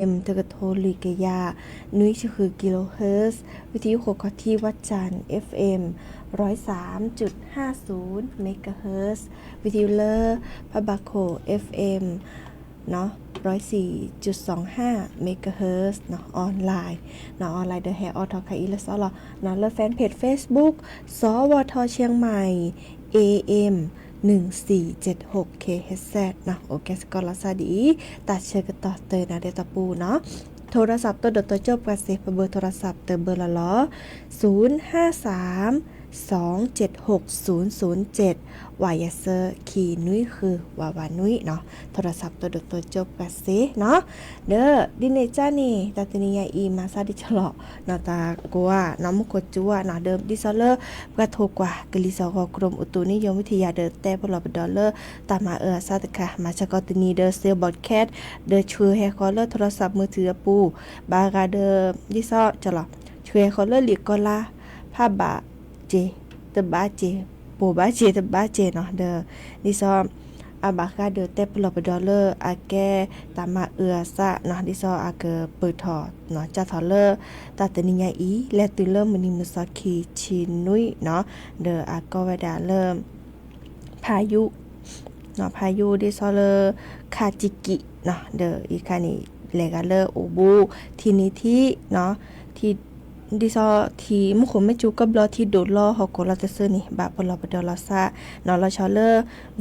FM တကထိလွံၢ်ကယၤ နွံဆံဃု kilohertz, ဝံသယုဃိးခီၣ်ထံး ဝၣ်စၣ် FM ร้อยสามจุดห้าศูนย์ megahertz, ဝံသယုလၢ ဖးဘးခိၣ် FM ร้อยสี่จุดสองห้า megahertz နီၤ online နီၤ online ဒီးဟဲအိၣ်ထီၣ်ခါအံၤလၢစီလီၤ နီၤ လၢ fanpage Facebook สวท เชียงใหม่ AM หนึ่งสี่เจ็ดหก kHz နီၤ အိၣ်ကဲစ့ၢ်ကီးလီၤစၢ်ဒ်အံၤ တၢ်ဆၢကတီၢ်တနၤဒဲးတပူၤနီၤ โทรศัพท์ တိၢ်ဒိၣ်တိၢ်ကၠိၣ်ပှၤစ့ ပဘၢ โทรศัพท์ တဘၢလီၤလီၤ ศูนย์ห้าสาม สองเจ็ดหกศูนย์ศูนย์เจ็ด ဝးယဲၢ်ဆၢခံနွံဃု ဝးဝးနွံနီၤ โทรศัพท์ တိၢ်ဒိၣ်တိၢ်ကၠိၣ်ပှၤစ့နီၤ ဒီးဒ်န့ၣ်ကၢ်န့ၣ် တၢ်တနံၤညါအံၤ မၤစၢ်ဒ်ကၠီလီၤ နီၤတၢ်ကိးဧါ နီၤ မူခိၣ်စူၤဧါ နီၤ ဒီးဒ်သိးလၢ ပှၤထိၣ်ကွၢ် ကလံၤစိးဂီၤ กรมอุตุนิยมวิทยา ဒီးတဲပလီၢ်ပဒီးလၢ တၢ်မၤအၢအသးတခါ မၤစၢၤကီးတနံၤဒီး စ့ broadcast ဒီးဆှၢဟဲဃီၤလၢ โทรศัพท์มือถือ အပူၤ ဘၣ်ဂၤဒီး ဒ်သိးကၠီလီၤ ဆှၢဟဲဃီၤလၢလံာ်ကီၢ်လါ ဖးဘးစ့ တဘၣ်စ့ ပိာ်ဘၣ်စ့ တဘၣ်စ့နီၤ ဒီး ဒ်သိး အဘၣ်ဃးဒီးတဲပလီၢ်ပဒီးလၢအကဲတၢ်မၤအၢအသးနီၤ ဒ်သိးအကပၢၢ်ထီၣ် ကၢ်ထီၣ်လၢ တၢ်တနံၤညါအံၤ လဲၤတုၤလၢမုၢ်နံၤမုၢ်သီခံဆံနွံနီၤ ဒီးအကိးဝဲဒၣ်လၢ ဖးယူၣ် ဖးယူၣ်ဒ်သိးလၢ ခးကံကံနီၤ ဒီးအံၤခါန့ၣ် လဲၤဂၤလၢအိၣ်ဘူး ထံနံၤထံ ဒ်သိးထံမူခိၣ်မ့ၢ်စူၤကဘျီထံဒိၣ်လီၤဟီၣ်ခိၣ်လီၤတစုန့ၣ် ဘၣ်ပလီၢ်ပဒီးလီၤစၢ်နီၤ လီၤဆီလၢ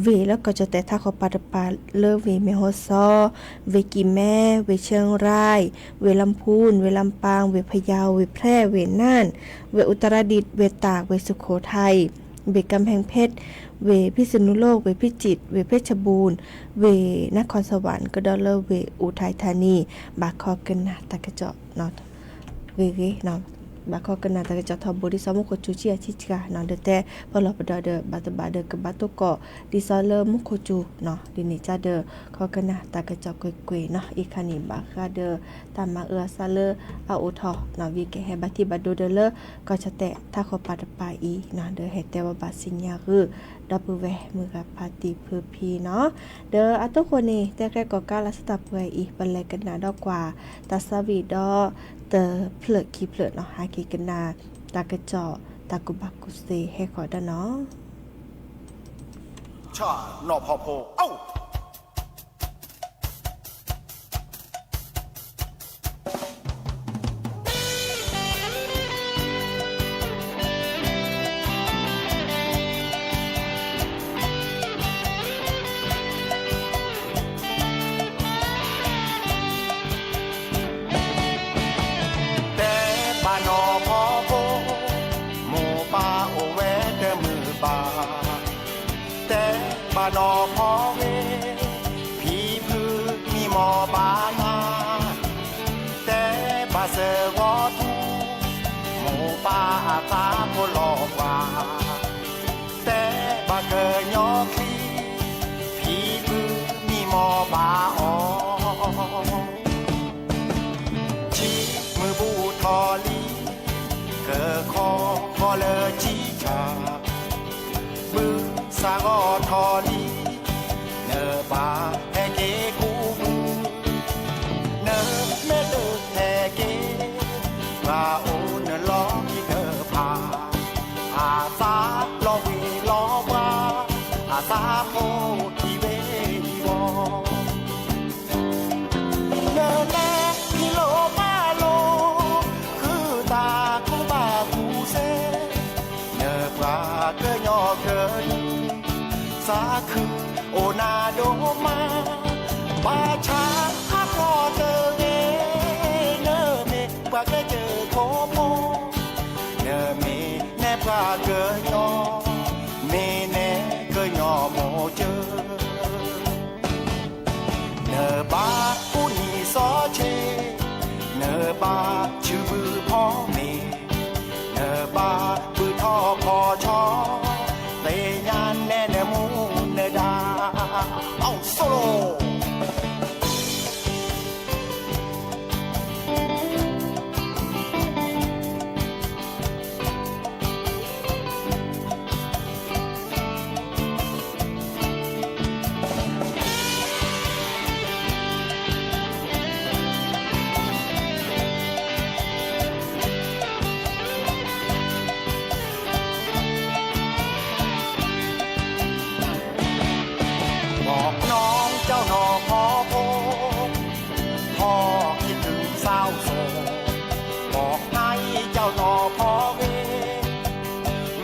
ဝ့ၢ်လၢကီၢ်ကၠီၣ်တဲာ်ထးခီၣ်ပၤတပၤလၢဝ့ၢ်မ့ၢ်ဟီၣ်စီ ဝ့ၢ်ကံၣ်မဲ ဝ့ၢ်ခၠ့ၣ်ရၢၣ် ဝ့ၢ်လါဖူၣ် ဝ့ၢ်လါပၢ် ဝ့ၢ်ဖယၢၣ် ဝ့ၢ်ဖြဲၣ် ဝ့ၢ်နၢၼ်ႉ ဝ့ၢ်အူတရဒံး ဝ့ၢ်တၢ် ဝ့ၢ်စူခိၣ်ထၢၣ် ဝ့ၢ်ကၣ်ဖဲၣ်ဖ့ၣ် ဝ့ၢ်ဖံၣ်စနူလိၣ် ဝ့ၢ်ဖံၣ်စံး ဝ့ၢ်ဖ့ၣ်ဆဘူၣ် ဝ့ၢ်နါခီၣ်စဝၣ် ကဒီးလၢဝ့ၢ်အူထၢၣ်ထၢၣ်န့ၣ် ဘၣ်ခီကနၣ်တၢ်ကစီၣ် ဂ့ၤဂ့ၤ ဘၣ်ခီကနၣ်တၢ်ကစီၣ်ထီဘိဒ်သိးမူခိၣ်စူၤဆံးအဆံးဆံးနီၤ ဒီးတဲပလီၢ်ပဒီးဒီး ဘၣ်တဘၣ်ဒီးကဘၣ်တိၢ်ကီၢ် ဒ်သိးလၢမူခိၣ်စူၤနီၤ ဒ်န့ၣ်ကၢ်ဒီး ခီကနၣ်တၢ်ကစီၣ်ကွ့ၢ်ကွ့ၢ်နီၤ အံၤခါန့ၣ် ဘၣ်ဃးဒီးတၢ်မၤအၢအသးလၢအအိၣ်ထီၣ်နီၤ ဝံၤကဟဲဘၣ်ထံၣ်ဘၣ်ဒိဒီးလၢ ကီၢ်ကၠီၣ်တဲာ်ထးခီၣ်ပၤတပၤအံၤနီၤ ဒီးဟဲတဲဘၣ်ဘၣ်စံၣ်ညါဂုာ် ဒီပုၢ်ဝဲၢ်မုၢ်ဂၤဖါတံၢ်ဖုဖံနီၤ ဒီးအတိၢ်ဃိန့ၣ် တဲဃဲကီၢ်ကးလၢဆၢတၢ်ပှဲၤအံၤ ပလဲၤကနၣ်ဒီးကွၢ် တၢ်ဆၢဝံၤဒီး တဖျၢၣ်ခံဖျၢၣ်နီၤ ဟဲက့ၤကနၣ် တၢ်ကစီၣ် တၢ်ကူၣ်ဘၣ်ကူၣ်သ့ဟဲဃီၤဒီးနီၤ ဆၣ်နီၣ်ဖီဖိ အိၣ် တဲဘၣ်နီၢ်ဖီဖိ မိၢ်ပၢ်အိၣ်ဝဲတမုာ်ဘၣ် တဲဘၣ်နီၢ်ဖီဝ့ ဖံဖုမံမီၢ်ဘၣ်နၤ တဲဘၣ်စၢၤဂီၤထူ မိၢ်ပၢ်အသးဖိလီၤပှၤ တဲဘၣ်ကညီချံ ဖံဖုမံမီၢ်ဘၣ်အီၤ ဆံမုၢ်ဘူၣ်ထီၣ်လံ ကခီကီၢ်လၢဆံဆၣ် ဘုစၢ်ဂီၤထီၣ်လံ နဘၣ်ဟဲက့ၤကူပူၤ နမ့ၢ်တဟဲက့ၤ ပှၤအိၣ်နလီၢ်ခံနဖး အသးလီၤဝ့ၤလီၤပှၤ အသးဖိခံဝ့ၤလီၤ နလဲၤဟံးလိာ်ဘၣ်လိာ် ဃုတၢ်ကူၣ်ဘၣ်ကူၣ်သ့ နပှၤကညီကနုာ် သးခုအိၣ်နၤဒိၣ်မး ဘၣ်ဆၣ်အကျီၢ်တဂ့ၤ နမ့ၢ်ပှၤကစၢၢ်ခိၣ်ဖိ နမ့ၢ်နဲပှၤကညီ မ့ၢ်နဲကညီမိၢ်ကၢ နဘၣ်ကူၣ်နံၤစီဆ့ နဘၣ်ဆူဘုဖီမ့ၤ နဘၣ်ဘုထီၣ်ဖီဆီ သ့ၣ်ညါနဲနမူနဒါ အိၣ်ဆိလိ พอคิดถึงสาวโสด บอกให้เจ้าหน่อพอเว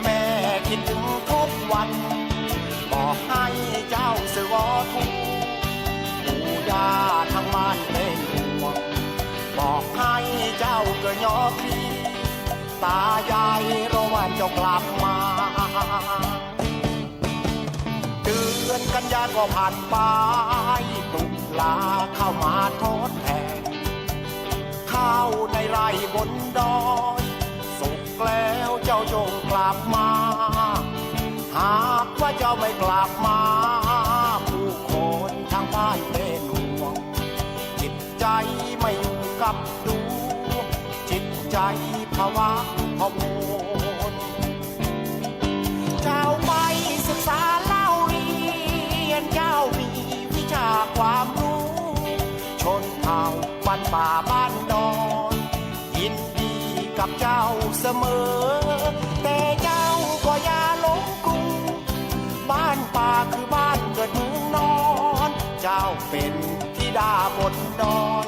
แม่คิดถึงทุกวัน บอกให้เจ้าเสวอทุก ปู่ย่าทางบ้านเป็นห่วง บอกให้เจ้าเกยอคลี ตายายรอวันเจ้ากลับมา เดือนกันยาก็ผ่านไป ตุลาเข้ามาทดแทน ข้าวในไร่บนดอย สุกแล้วเจ้าจงกลับมา หากว่าเจ้าไม่กลับมา ผู้คนทางบ้านเป็นห่วง จิตใจไม่อยู่กับตัว จิตใจผวาพะวง เจ้าไปศึกษาเล่าเรียน เจ้ามีวิชาความรู้ ชนเผ่าบ้านป่าบ้านดอย ยินดีกับเจ้าเสมอ แต่เจ้าก็อย่าหลงกล บ้านป่าคือบ้านเกิดเมืองนอน เจ้าเป็นธิดาบนดอย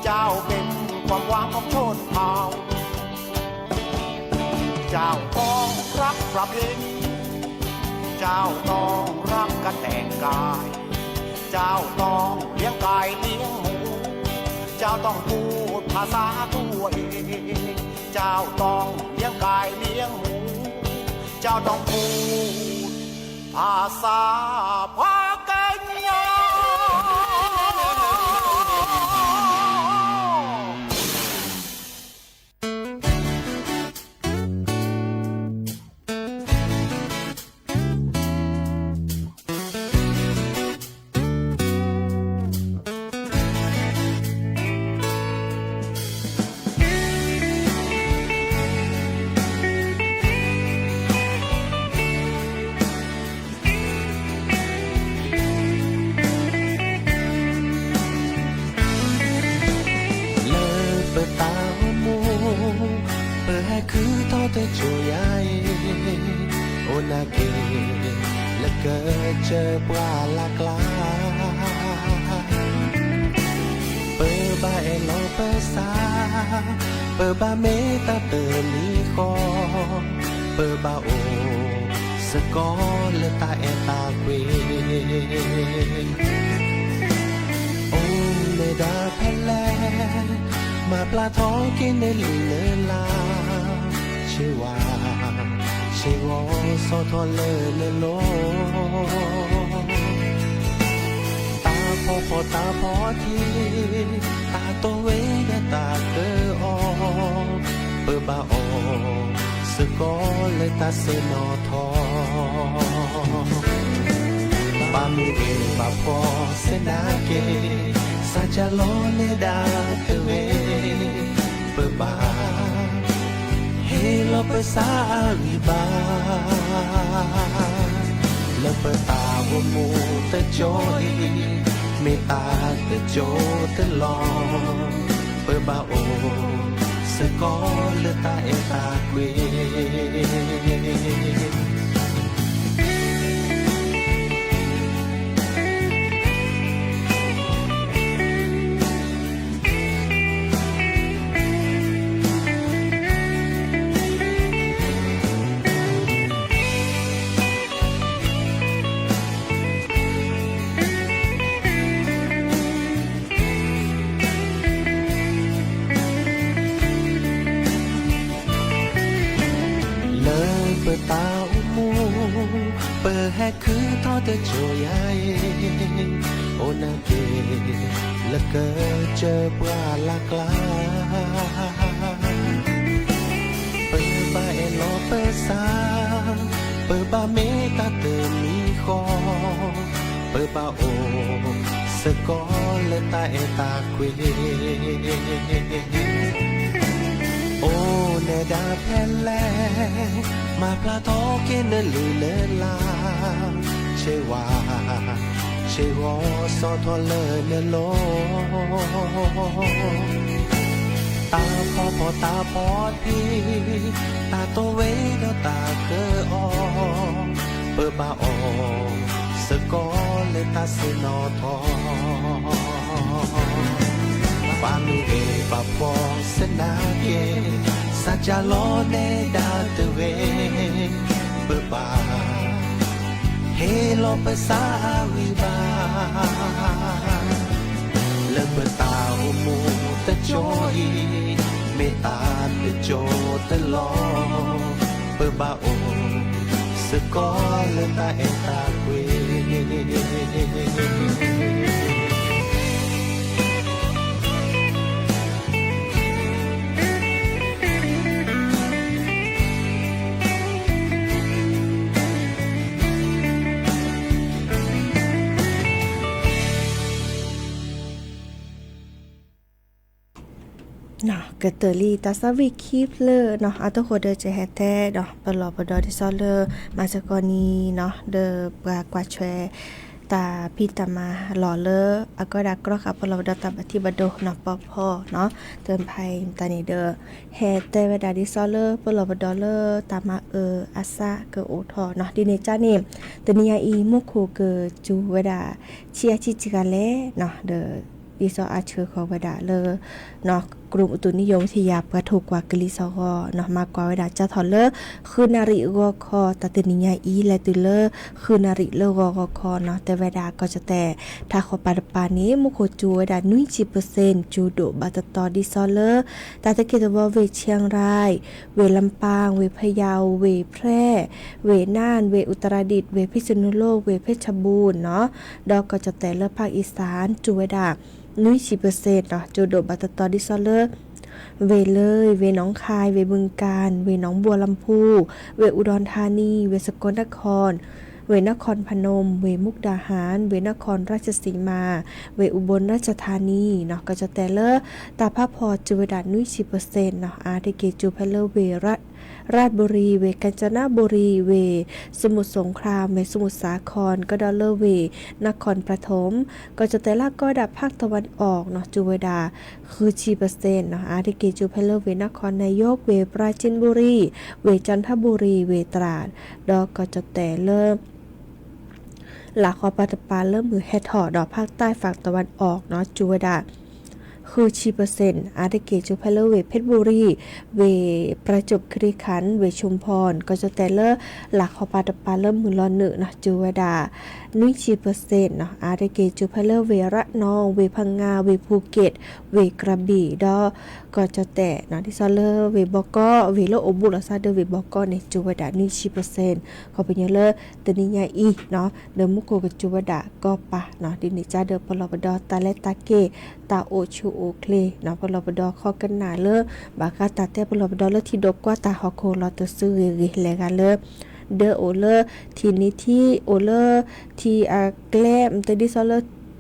เจ้าเป็นความหวังของชนเผ่า เจ้าต้องรักประเพณี เจ้าต้องรักกันแต่งกาย เจ้าต้องเลี้ยงกายเลี้ยงหมู เจ้าต้องพูดภาษาตัวเอง เจ้าต้องเลี้ยงกายเลี้ยงหมู เจ้าต้องพูดภาษาพาแกนยา လၢပတၢ်အိၣ်မူ ပဟဲခုထီၣ်တစိၤယၤအံၤ အိၣ်နာ်က့ၤ လၢကစၢၢ်ပှၢ်လၢ်ကျါ ပဘၣ်အဲၣ်လီၤပသး ပဘၣ်မ့ၢ်တၢ်တမံၤဃီ ပဘၣ်အိၣ်စ့ၢ်ကီးလၢတၢ်အဲၣ်တၢ်ကွံ အိၣ်မ့ၢ်ဒၣ်ဖဲလဲၣ် မၤပျၢ်ထီၣ်က့ၤနလုၢ်နလၢ် ဆ့ဝါ ဆ့ဂီၤဆီၣ်ထီၣ်လၢနလိၤ တၢ်ဖီဖီတၢ်ဖီထံ တၢ်တိၢ်ဝဲဒီးတၢ်ကအီၣ် ပဘၣ်အိၣ်စ့ၢ်ကီးလၢတၢ်ဆ့ၣ်နီၤထီ ဘၣ်မုာ်ဂ့ၤဘၣ်ဖှီၣ်စ့ၢ်နာ်က့ၤ စၢ်ကၢ်လီၤနဲဒၣ်တဝဲ ပဘၣ် ဟ့ၣ်လီၤပသးအဂံၢ်ဘါ လၢပတၢ်အိၣ်မူတစိၤအံၤ မ့ၢ်တၢ်တစိၤတလီၢ် ပဘၣ်အိၣ်စ့ၢ်ကီးလၢတၢ်အဲၣ်တၢ်ကွံ လၢပတၢ်အိၣ်မူ ပဟဲခုထီၣ်တစိၤယၤအံၤ အိၣ်နာ်က့ၤ လၢကစၢၢ်ပှၢ်လၢ်ကျါ ပဘၣ်အဲၣ်လီၤပသး ပဘၣ်မ့ၢ်တၢ်တမံၤဃီ ပဘၣ်အိၣ်စ့ၢ်ကီးလၢတၢ်အဲၣ်တၢ်ကွံ အိၣ်နဲဒၣ်ဖဲလဲၣ် မၤပျၢ်ထီၣ်က့ၤနလုၢ်နလၢ် ဆ့ဝါ ဆ့ဂီၤဆီၣ်ထီၣ်လၢနလိၤ တၢ်ဖီဖီတၢ်ဖီထံ တၢ်တိၢ်ဝဲဒီးတၢ်ကအီၣ် ပဘၣ်အိၣ်စ့ၢ်ကီးလၢတၢ်ဆ့ၣ်နီၤထီ ပမ့ၢ်ဂ့ၤပှၤဖှီၣ်ဆၢနၤကဲ, စၢ်ကၢ်လီၤနဲဒၣ်တဂ့ၤ, ပဘၣ် ဟ့ၣ်လီၤပသးအဂံၢ်ဘါ, လၢပတၢ်အိၣ်မူတကၠိအံၤ, မ့ၢ်တၢ်တကၠိတလီၢ်, ပဘၣ်အိၣ်စ့ၢ်ကီးလၢတၢ်အဲၣ်တၢ်ကွံ ကတၢၢ်လံတၢ်သးဝံၣ်ခံဖျၢၣ်နီၤ, အတၢ်ဃိဒီးကဟဲတဲဒီး ပလီၢ်ပဒီဒ်သိးလၢ မၤစ့ၢ်ကီးန့ၣ်နီၤ, ဒီးပှၤကွၢ်ထွဲ တၢ်ဖံးတၢ်မၤလီၢ်လၢ အကီဒၣ်ကြီဃာ်ပလီၢ်ပဒီတၢ်ဘၣ်ထံးဘၣ်ဒိနီၤ ပီၢ်ဖီနီၤ, တဖၣ်အံၤမတၤန့ၣ်ဒီး ဟဲတဲဝဲဒၣ်ဒ်သိးလၢပလီၢ်ပဒီလၢတၢ်မၤအၢအသးကအိၣ်ထီၣ်နီၤ, ဒ်န့ၣ်ကန့ၣ် တနံၤညါအံၤ မူခိၣ်ကစူၤဝဲဒၣ် ဆံးအါဆံးတဂၤလဲၣ်နီၤ, ဒီး ဒ်သိးအဆှၢဃီၤဝဲဒၣ်လၢ ကရူၢ်မတူၣ်နံၣ်ယိၤဝံထယၤ ပှၤထိၣ်ကွၢ်ကလံၤစ့ၢ်ကီးနီၤ, မၤကွၢ်ဝဲဒၣ်ကၠီထီၣ်လၢ ဃုနၣ်ရံၣ်ဂီၤခီ တၢ်တနံၤညါအံၤ လဲၤတုၤလၢ ဃုနၣ်ရံၣ်လၢဂီၤဂီၤခီနီၤ, တဲဝဲဒၣ်ကီၢ်ကၠီၣ်တဲၣ် ထးဃီၤပၤတပၤန့ၣ် မူခိၣ်စူၤဝဲဒၣ် နွံဆံ percent စူၤဒိၣ်ဘၣ်တတီၤဒ်သိးလၢ တၢ်သက့ၢ်သဝီဝ့ၢ် เชียงราย ဝ့ၢ် ลำปาง ဝ့ၢ် พะเยา ဝ့ၢ် แพร่ ဝ့ၢ် น่าน ဝ့ၢ် อุตรดิตถ์ ဝ့ၢ် พิษณุโลก ဝ့ၢ် เพชรบูรณ์ နီၤ, ဒီးကီၢ်ကၠီၣ်တဲၣ်လၢ ภาคอีสาน စူၤဝဲဒၣ် နွံဆံ percent နီၤ, စူၤဒိၣ်ဘၣ်တတီၤဒ်သိးလၢ ဝ့ၢ် เลย ဝ့ၢ် หนองคาย ဝ့ၢ် บึงกาฬ ဝ့ၢ် หนองบัวลำภู ဝ့ၢ် อุดรธานี ဝ့ၢ် สกลนคร ဝ့ၢ် นครพนม ဝ့ၢ် มุกดาหาร ဝ့ၢ် นครราชสีมา ဝ့ၢ် อุบลราชธานี နီၤ, ကီၢ်ကၠီၣ်တဲၣ်လၢ တၢ်ဖးဖီၣ်စူၤဝဲဒၣ် နွံဆံ percent နီၤ, အါတက့ၢ်စူၤဖဲလၢဝ့ၢ် ราชบุรี ဝ့ၢ် กาญจนบุรี ဝ့ၢ် สมุทรสงคราม ဝ့ၢ် สมุทรสาคร ကဒီးလၢဝ့ၢ် นครปฐม ကီၢ်ကၠီၣ်တဲၣ်လၢကီၢ်ဝဲဒၣ် ภาคตะวันออก နီၤ, စူၤဝဲဒၣ် ဃုဆံ percent နီၤ, အါတက့ၢ်စူၤဖဲလၢဝ့ၢ် นครนายก ဝ့ၢ် ปราจีนบุรี ဝ့ၢ် จันทบุรี ဝ့ၢ် ตราด ဒီးကီၢ်ကၠီၣ်တဲၣ်လၢ လၢ်ဃီပၤတပၤလၢမုၢ်ဟဲထီၣ်ဒီး ภาคใต้ฝั่งตะวันออก နီၤ, စူၤဝဲဒၣ် ဃုဆံ percent အါတက့ၢ်စူၤဖဲလၢဝ့ၢ် เพชรบุรี ဝ့ၢ် ประจวบคีรีขันธ์ ဝ့ၢ် ชุมพร ကီၢ်ကၠီၣ်တဲၣ်လၢ လၢ်ဃီပၤတပၤလၢမုၢ်လီၤနုာ်နီၤ, စူၤဝဲဒၣ် နွံဆံ percent နီၤ, အါတက့ၢ်စူၤဖဲလၢဝ့ၢ် ระนอง ဝ့ၢ် พังงา ဝ့ၢ် ภูเก็ต ဝ့ၢ် กระบี่ ဒီးကီၢ်ကၠီၣ်တဲၣ်နီၤ, ဒ်သိးလၢဝ့ၢ်ဘီကီၢ် ဝ့ၢ်လၢအိၣ်ဘူးလိာ်သးဒီးဝ့ၢ်ဘီကီၢ်န့ၣ် စူၤဝဲဒၣ် နွံဆံ percent ခီပညီလၢ တနံၤညါအံၤနီၤ, ဒီးမူခိၣ်ကစူၤဝဲဒၣ်ကီၢ်ပၤနီၤ, ဒ်န့ၣ်ကဒီးပလီၢ်ပဒီတၢ်လဲၤတၢ်က့ၤ တၢ်အိၣ်ဆူၣ်အိၣ်ချ့နီၤ, ပလီၢ်ပဒီခီကနၣ်လၢ ဘၣ်ဃးတၢ်တဲပလီၢ်ပဒီလၢထံဒိၣ်ကွၢ်တၢ်ဟီၣ်ခိၣ်လီၤတစုဂ့ၤဂ့ၤ လဲၤဂၤလၢ ဒၢအိၣ်လၢထံနံၤထံ အိၣ်လၢထံအကျဲ မ့ၢ်တဒ်သိးလၢ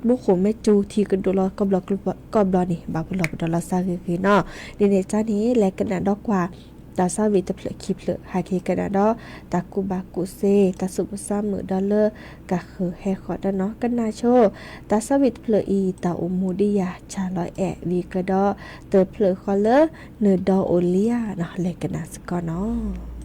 မူခိၣ်မ့ၢ်စူၤထံကဒိၣ်လီၤကီၢ်ဘျီကီၢ်ဘျီန့ၣ် ဘၣ်ပလီၢ်ပဒီလီၤသးဂ့ၤဂ့ၤနီၤ, ဒ်န့ၣ်ကန့ၣ် လဲၤကနၣ်ဒီးကွၢ် တၢ်သးဝံၣ်တဖျၢၣ်ခံဖျၢၣ် ဟဲက့ၤကနၣ်ဒီး တၢ်ကူၣ်ဘၣ်ကူၣ်သ့ တၢ်သူၣ်မုာ်သးမုာ်ဒီးလၢ ကဃုာ်ဟဲဃီၤတၢ်နီၤ, ကနၣ်ဆိ တၢ်သးဝံၣ်တဖျၢၣ်အံၤ တၢ်အိၣ်မူဒံးယၤဆၣ်လီၤအဲၣ်ဝံၤကဒီး တဖျၢၣ်ဃီလၢ နုာ်ဒီးအိၣ်လံဧါနီၤ, လဲၤကနၣ်စ့ၢ်ကီးနီၤ.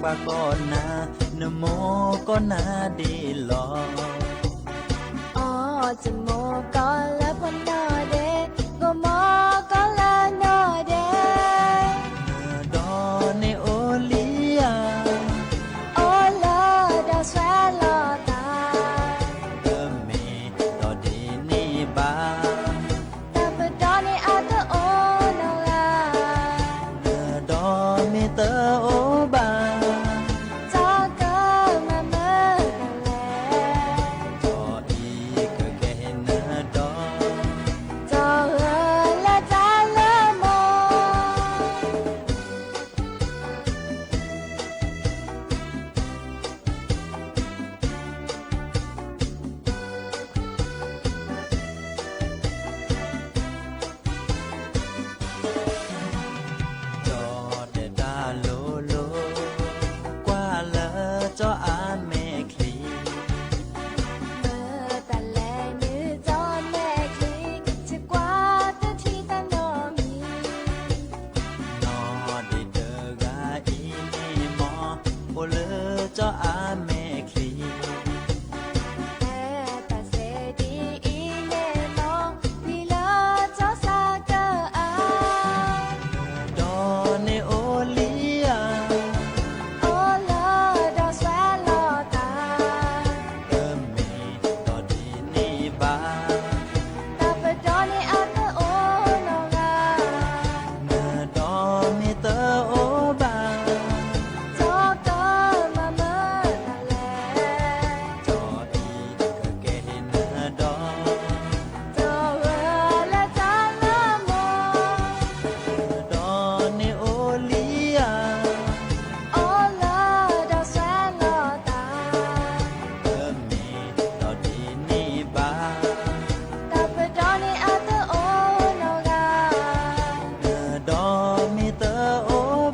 ပှၤကိးနၤ, နမိၢ်ကိးနၤဒ်လဲၣ်. အီ ယမိၢ်ကိးလၢဖိနီၢ်ဒဲး, ယမိၢ်ကိးလၢနီၢ်ဒဲး. နဒီန့ၣ်အိၣ်လံဧါ, အိၣ်လၢဒီးဆှၢလီၤသး, တမ့ၢ်ဒီးဒ်န့ၣ်ဘၣ်. တၢ်ပဒီန့ၣ်အတအိၣ်နီတဂၤ, နဒီမ့ၢ်တအိၣ်ဘၣ်, ကၠီကမၤမုာ်တၢ်လဲၣ်, ကၠီအံၤကကဲဟ့ၣ်နဒီ, ကၠီဂၢၢ်လၢတၢ်လၢမိၢ်. ကၠီတဲတၢ်လိၤလိၤ, ကွၢ်လၢကၠီအမဲာ်ချံ, မတၤလဲၣ်နကၠီမဲာ်ချံ, ယကွၢ်တထံၣ်တၢ်နီတမံၤ. နီၢ်ဒဲးတဂၤအံၤန့ၣ်မ့ၢ်, အိၣ်လၢကၠီအမဲာ်ချံ, တၢ်စဲဒ်အံၤန့ၣ်မ့ၢ်, မံၤလၢကၠီစါကၢအါ, နဒီန့ၣ်အိၣ်လံဧါ, အိၣ်လၢဒီးဆှၢလီၤသး, တမ့ၢ်ဒီးဒ်န့ၣ်ဘၣ်. တၢ်ပဒီန့ၣ်အတအိၣ်နီတဂၤ, နဒီမ့ၢ်တအိၣ်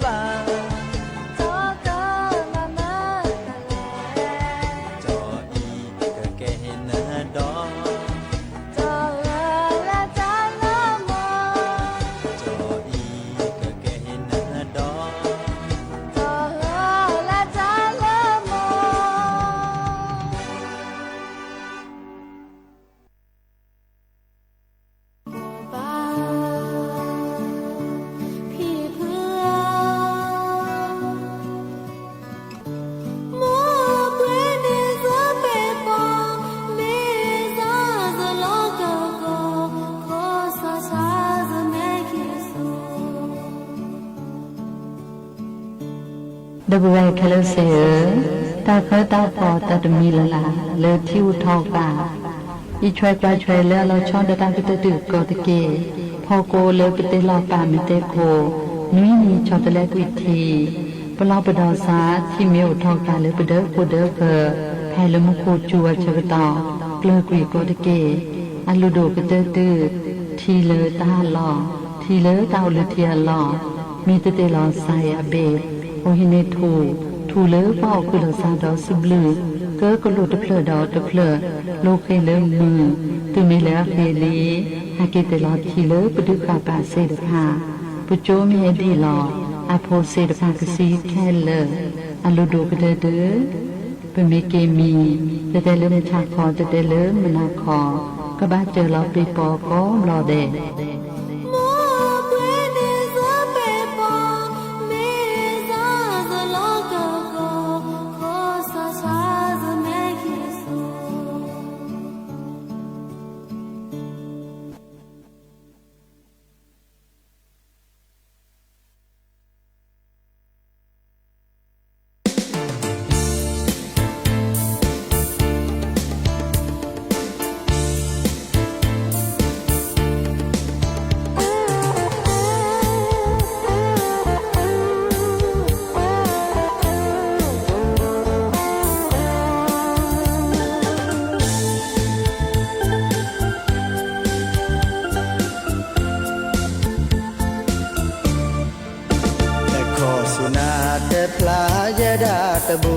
ဘၣ်, ကၠီကမၤမုာ်တၢ်လဲၣ်, ကၠီအံၤကကဲဟ့ၣ်နဒီ, ကၠီဂၢၢ်လၢတၢ်လၢမိၢ်. နဒီန့ၣ်အိၣ်လံဧါ, အိၣ်လၢဒီးဆှၢလီၤသး, တမ့ၢ်ဒီးဒ်န့ၣ်ဘၣ်. တၢ်ပဒီန့ၣ်အတအိၣ်နီတဂၤ, နဒီမ့ၢ်တအိၣ်ဘၣ်, ကၠီကမၤမုာ်တၢ်လဲၣ်, ကၠီအံၤကကဲဟ့ၣ်နဒီ, ကၠီဂၢၢ်လၢတၢ်လၢမိၢ်, ကၠီအံၤကကဲဟ့ၣ်နဒီ, ကၠီဂၢၢ်လၢတၢ်လၢမိၢ်. ဒီပုၢ်ဝဲၢ်ခဲလၢာ်သ့ၣ်ဧၢ, တၢ်ဃၢတၢ်ဃီၤတၢ်တမံၤလၢ်လၢ်လၢထံအိၣ်ထီၣ်ကး, ယဆွဲးကွၢ်ဆွဲးလၢအလီၤဆီဒီးတၢ်ကတၢၢ်တကိးတက့ၢ်, ဖီကိလၢပတဲလီၤပာ်မ့ၢ်တဲခိၣ်, နွံနံၤဆီတလဲကွံာ်ထံ, ပလီၢ်ပဒီးစါ ထံမ့ၢ်အိၣ်ထီၣ်ကးလၢပဒၢခိၣ်ဒၢဃၢၤ, ဖဲလၢမူခိၣ်စူၤအဆၢကတီၢ်, ကျၢၤကွံာ်ကိးတက့ၢ်. အလုၢ်ဒိၣ်ကတၢၢ်တုၤ, ထံလၢတၢ်ဟးလီၢ်, ထံလၢတၢ်အိၣ်လၢထံအလီၢ်, မ့ၢ်တတဲလီၤစါအံၤအဘ့ၣ်, အီဟံးန့ၢ်ထူၣ်, ထူၣ်လၢပှၤအိၣ်ဃုာ်လီၤစါဒီးစံးဘျုး, ကၢကလိာ်တဖျၢၣ်ဒီးတဖျၢၣ်, လိဃ့လၢမုာ်, တုၤမ့ၢ်လၢအဃ့လံ, ဟဲက့ၤတဲလီၤထံလၢပဒုးဃာ်ပာ်သ့ၣ်တဖၣ်, ပကၠိမ့ၢ်ဟဲဒ်အံၤလီၤ, အဖိသ့ၣ်တဖၣ်ကသံခဲလၢာ်, အလုၢ်ဒိၣ်ကတၢၢ်တုၤ ပမ့ၢ်က့ၤမံၤ, တတဲလၢမုၢ်ဆါခီ, တတဲလၢမုၢ်နၤခီ, ကဘၣ်စၢၤလီၤပ့ၤပီၤကိးဘျီဒဲး. နခီဆူနၤတဲဖျါယဲဒၣ်တဘိ,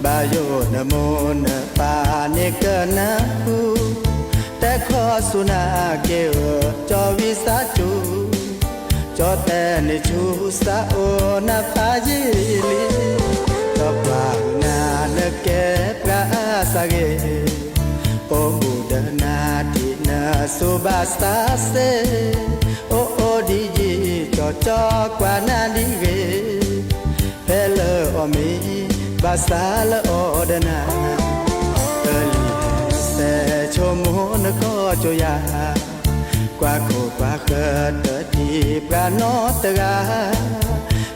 ဘၣ်ယိၣ်နမိၢ်နပၢ်န့ၣ်ကနၢ်ဟူ, တဲခီဆူနၤက့ၤဧၢ ကၠီဝံသးစူၤ, ကၠီ ဒီးတဲန့ၢ်ဆူစးအိၣ်နဖးယံာ်လံ, ဒီးပှၤနၤနကဲပှၤအါစၢ်ဂ့ၤ, အိၣ်ဘူးဒီးနၤထံၣ်နစိၤဘၣ်ဆၣ်စ့ၢ်, အိၣ်အိၣ်ဒ်ယံာ်ကၠီကၠီကွၢ်နၤဒ်ဂ့ၤ, ဖဲလၢအီၣ်မ့ၤ ဘၣ်ဆၣ်လၢအီၤဒီးနၤ, တလံၤစဲးဆိကမိၣ်နကီၢ်ကၠိယၤ, ကွၢ်ခိၣ်ကွၢ်ဃၢၤတထံၣ်ပှၤနီတဂၤ,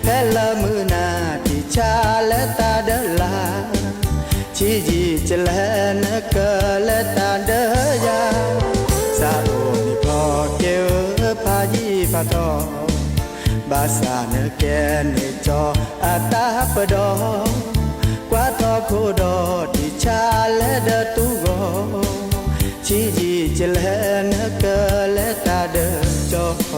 ဖဲလၢမုၢ်နၤထံၣ်ဆါလဲၤတၢ်ဒၢလၢ်, ဆံးယံာ်ကလဲၤနကလဲၤတၢ်ဒၢယၤ, စးအိၣ်န့ၣ်ဖီက့ၤဧၢဖးယံာ်ဖးထီၣ် ဘၣ်ဆၣ်နကဲန့ၢ်ကၠီအတၢ်ပဒီ, ကွၢ်ထီၣ်ခိၣ်ဒီးထံၣ်ဆါလဲၤဒီးတူၢ်ဂီၤ, ဆံးယံာ်ကလဲၤနကလဲၤတၢ်ဒၢကၠီ.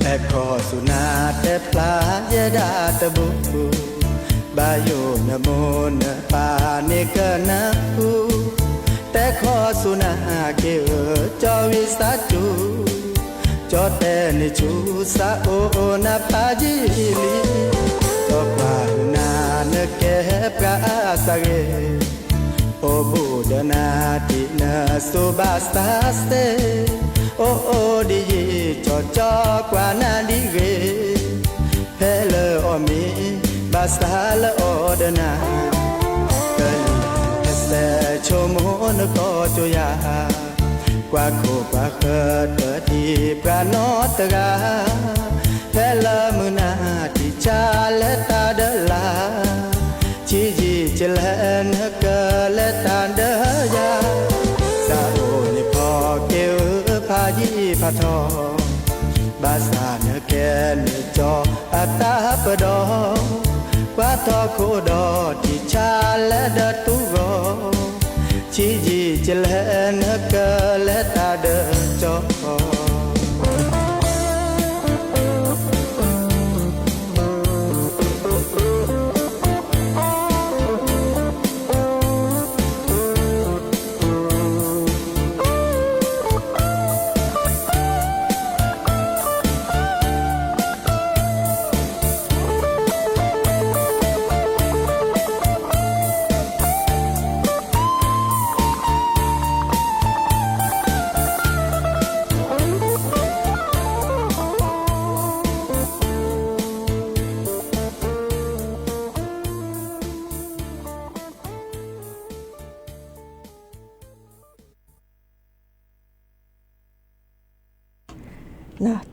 အဲၣ်ခီဆူနၤတဲဖျါယဲဒၣ်တဘိ, ဘၣ်ယိၣ်နမိၢ်နပၢ်န့ၣ်ကနၢ်ဟူ, တဲခီဆူနၤက့ၤဧၢ ကၠီဝံသးစူၤ, ကၠီတဲန့ၢ်ဆူစးအိၣ်နဖးယံာ်လံ, ဒီးပှၤနၤနကဲပှၤအါစၢ်ဂ့ၤ, အိၣ်ဘူးဒီးနၤထံၣ်နစိၤဘၣ်ဆၣ်စ့ၢ်, အိၣ်အိၣ်ဒ်ယံာ်ကၠီကၠီကွၢ်နၤဒ်ဂ့ၤ, ဖဲလၢအီၣ်မ့ၤ ဘၣ်ဆၣ်လၢအီၤဒီးနၤ, တလံၤစဲးဆိကမိၣ်နကီၢ်ကၠိယၤ, ကွၢ်ခိၣ်ကွၢ်ဃၢၤတထံၣ်ပှၤနီတဂၤ, ဖဲလၢမုၢ်နၤထံၣ်ဆါလဲၤတၢ်ဒၢလၢ်, ဆံးယံာ်ကလဲၤနကလဲၤတၢ်ဒၢယၤ, စးအိၣ်န့ၣ်ဖီက့ၤဧၢဖးယံာ်ဖးထီၣ်, ဘၣ်ဆၣ်နကဲန့ၢ်ကၠီအတၢ်ပဒီ, ကွၢ်ထီၣ်ခိၣ်ဒီးထံၣ်ဆါလဲၤဒီးတူၢ်ဂီၤ, ဆံးယံာ်ကလဲၤနကလဲၤတၢ်ဒၢကၠီ.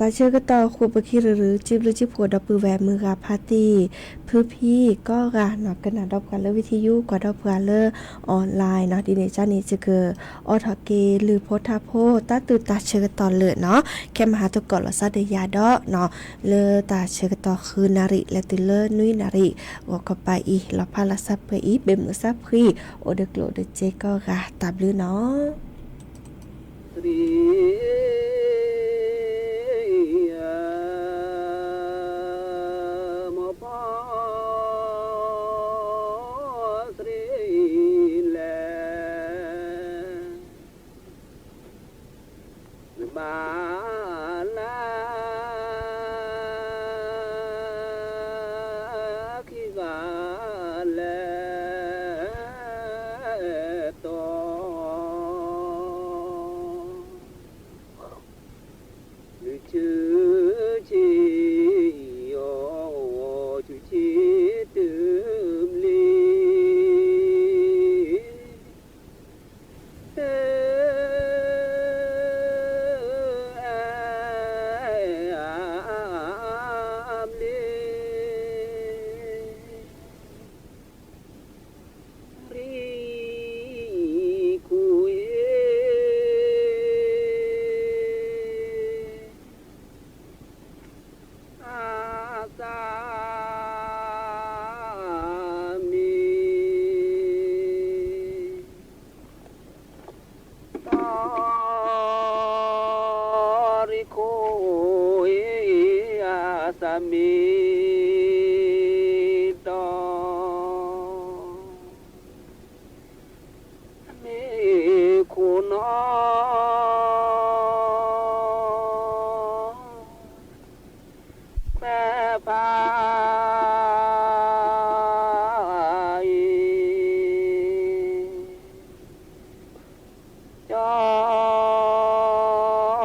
တၢ်ဆၢကတီၢ်ဃိာ်ပခံရူၤရူၤ စံးဘျုးစံးဖှိၣ်ဒီပုၢ်ဝဲၢ်မုၢ်ဂၤဖါတံၢ် ဖုဖံကီၢ်ဂၤနီၤ ကနၣ်ဒီးပှၤလၢ ဝံထံယူ ကွၢ်ဒီးပှၤလၢ online နီၤ ဒ်န့ၣ်ကန့ၣ် ယကအိးထီၣ်က့ၤလုၢ်ဖိထါဖိ တၢ်သူၣ်တၢ်ဆၢကတီၢ်လၢာ်နီၤ ခဲမဟါသကိးလီၤစၢ်ဒီးယၤဒီးနီၤ လၢတၢ်ဆၢကတီၢ်ဃုနၣ်ရံၣ် လဲၤတုၤလၢနွံနၣ်ရံၣ် ဂီၤခီပၤအံၤ လီၤဖးလီၤဆၢပှဲၤအံၤ ဘ့ၣ်မုၢ်ဆၢဖှံ အိၣ်ဒီးကျိၣ်ဒီးစ့ကီၢ်ဂၤ တၢ်ဘျုးနီၤ. သရံး မိၢ်ဖီ သရံးလဲၣ် နဘၣ်လၢခံဂၤလဲၣ်တီ သရံး တၢ်မ့ၢ်ဒီး မ့ၢ်ခိၣ်နီၢ်ခွဲးဖး အံၤ ကၠီ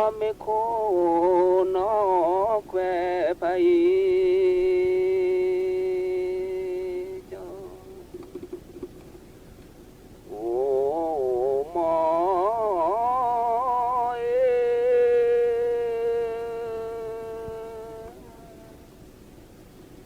မ့ၢ်ခိၣ်နီၢ်ခွဲးဖးအံၤ ကၠီ အိၣ်မီ အ့ၣ်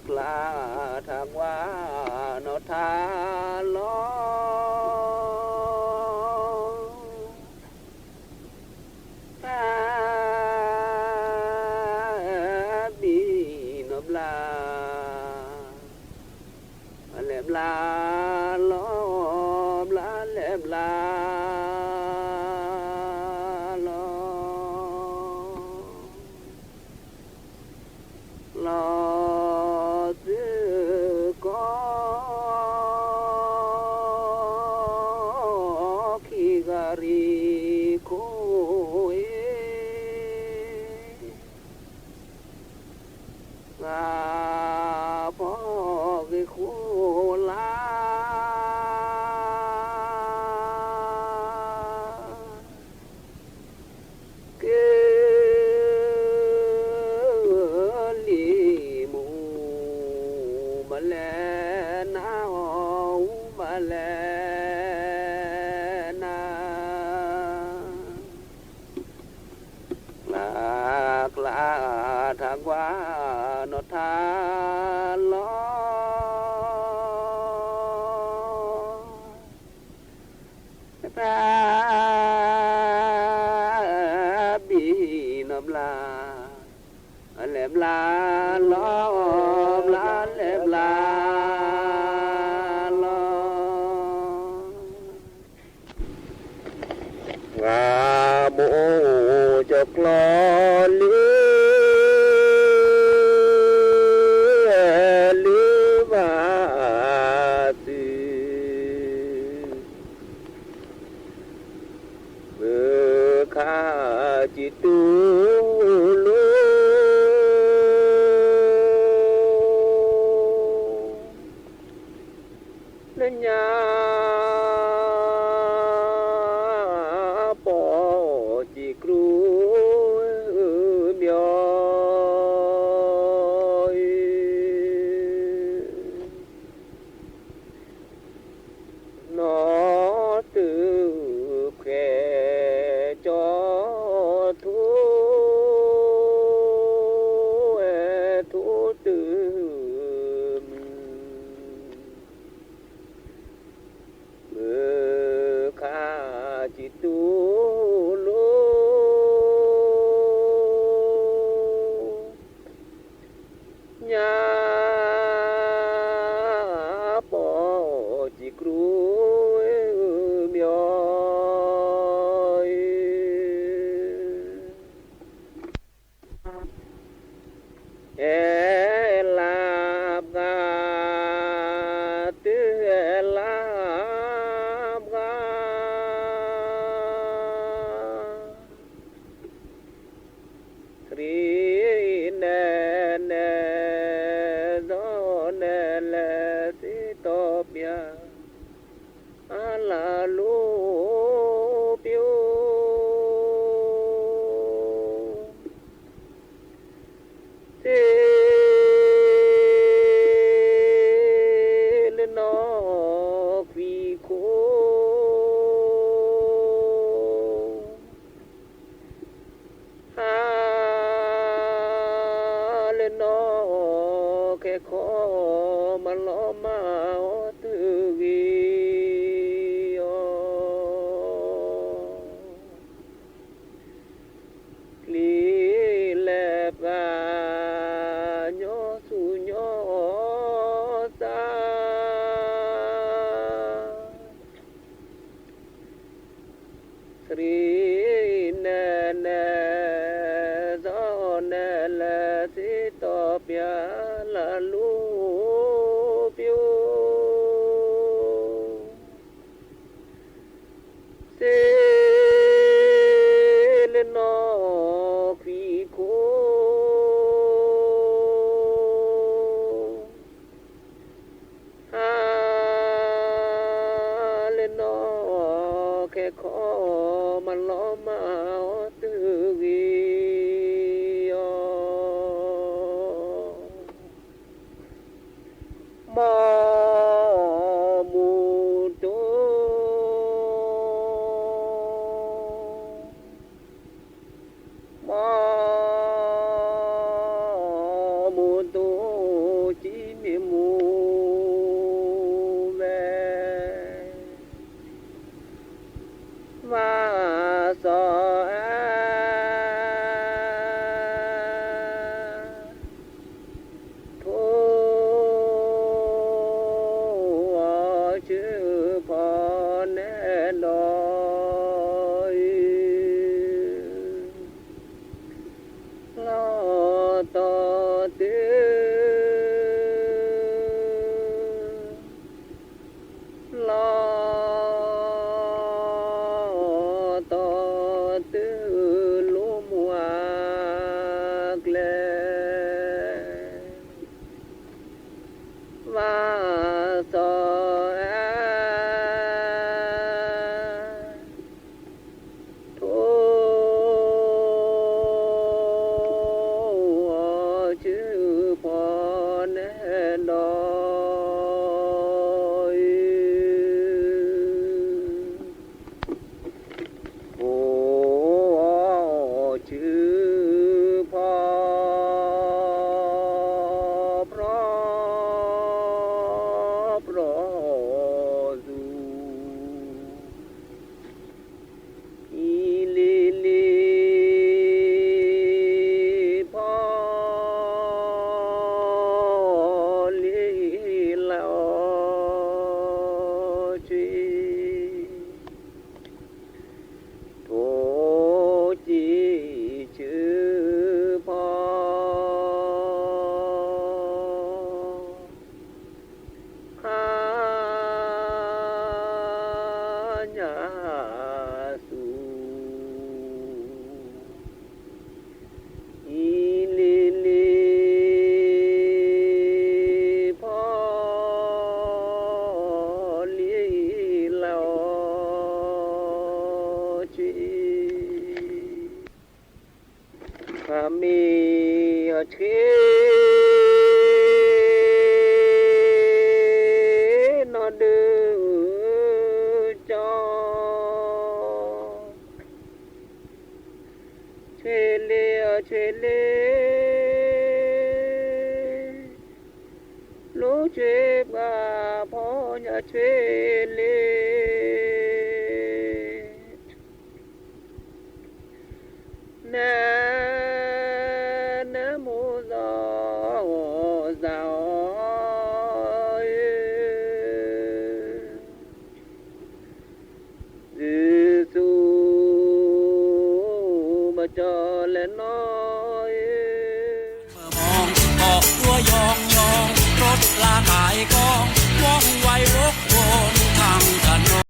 ကျါထးကွၢ်နီၢ်ထးလီၤ တၢ်ဘံၣ်နီၢ်ဘျါ အလဲၤဘျါလီၤ ဘျါလဲၤဘျါလီၤ လီၤသုကီၢ် ခံဂၤရံၤခိၣ်အ့ၣ် ဂၤဖီၣ်ဂ့ၤဃိလၢ ကလံၤမူ မလဲၤနၤအီၤ မလဲၤနၤ ကျါ ကျါထးကွၢ်နီၢ်ထးလီၤ တၢ်ဘံၣ်နီၢ်ဘျါ အလဲၤဘျါလီၤ ဘျါလဲၤဘျါလီၤ ဂၤမိၢ်ကၠီၤကျီလၢ လၢဘၣ်သု မုၢ်ခါစံးတူၢ်လိာ် လၢညါ ပီၣ်စံးကြူ မၠီ နီၢ်သုးဖှဲးကၠီထူ အဲထူတုၤမုၢ် မုၢ်ခါစံးတူၢ်လိာ် ညါ ပီၣ်စံးကြူ မၠီ အဲလၢပှၤ သုအဲလၢပှၤ သရံးနဲနဲ ဒီးနဲလဲၤစံးတီၢ်ပျၢ် အလၢ်လူပျိ စ့ လၢနီၢ်ခွံခိၣ် ဟါ လၢနီၢ်ခဲခီ မၤလီၤမၢ်အီၤ သုဂ့ၤအီၤ ကျံၤလဲၤပှၤ ညီဆူၣ်ညီသး သရံးနဲနဲ ဒီးနဲလဲၤစံးတီၢ်ပျၢ် လၢ်လူပျိ စ့ လၢနီၢ်ခွံခိၣ် ဟါ လၢနီၢ်ခဲခီ မၤလီၤမၢ်အီၤ သုဂ့ၤအီၤ မီၢ်မုၢ်တိၢ် မီၢ်မုၢ်တိၢ် ကံ ဘၣ်စီၤအါ ထိၣ် အီၣ် ဆူဖီနဲဒီး ထိၣ် အီၣ် ဆူဖီ ပြီပြီဆူ အံၤလံၤလံၤ ဖီလံၤလီၤအီၣ်ဆံ ထိၣ် ကံၣ် ဆူဖီ ခါညါဆူ အံၤလံၤလံၤ ဖီလံၤလီၤအီၣ် ဆံ မ့ၢ်အီၤဆ့ နီၢ်ဒုးကၠီ ဆ့လ့အီၤဆ့လ့ လိဆ့ပှၤဖီညါဆ့လ့ နဲ နဲမိၢ်သီၣ် သးအီၣ်အ့ၣ် သုသူ ဘၣ်ကၠီလဲၤနီၢ်အ့ၣ် မၢမီၢ် အီၣ်ဒွဲယီၢ်ယီၢ် ရ့လၢကါအ့ၣ်ကီၢ် ဝီဝဲအိၣ်